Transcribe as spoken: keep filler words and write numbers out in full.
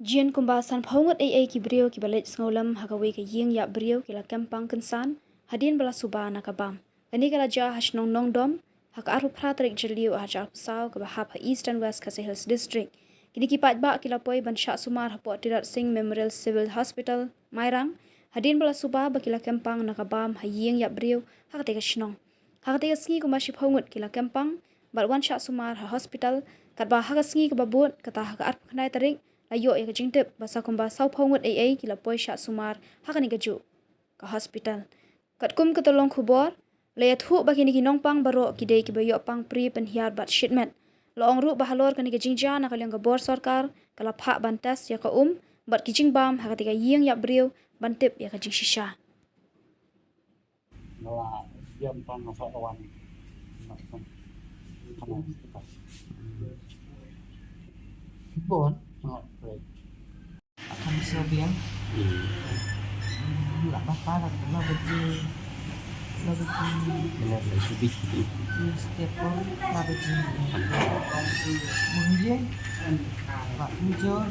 Jin kumba sanphew ngut ei ei ki briew kiba leit sngewlem ha kawei ka ïing ïap briew ki la kem pang kynsan hadien ba la suba na ka bam. Kane ka la jia ha shnong Nongdom ha ka arphew phra tarik Jylliew ar hajar arphew saw kaba hap ha East and West Khasi Hills District. Kine ki paidbah ki la poi ban shah sumar hapoh Tirot Sing Memorial Civil Hospital, Mairang, hadien ba la suba ba ki la kem pang na ka bam ha ïing ïap briew ha katei ka shnong. Ha katei ka sngi kumba shiphew ngut ki la kem pang bad wan shah sumar ha hospital, katba ha ka sngi kaba bud, kata ha ka arphew khyndai tarik, la ïoh ïa ka jingtip ba sa kumba sawphew ngut ei ei ki la poi shah sumar ha kane kajuh ka hospital. Katkum ka tyllong khubor, la ïathuh ba kine ki nongpang baroh ki dei kiba ïoh pang prie pynhiar bad shitmet. La ong ruh ba halor kane ka jingjia na ka liang ka bor sorkar ka la phah ban test ïa ka um bad ki jingbam ha katei ka ïing ïap briew ban tip ïa ka jingshisha. Nga la ïam tang nga sa wan. Bon, nga pray. Akan sobiang. Hmm. La bapa la la baje. La baje. Benar, la subi. Step on la baje. Mungkin. Pak Mujur.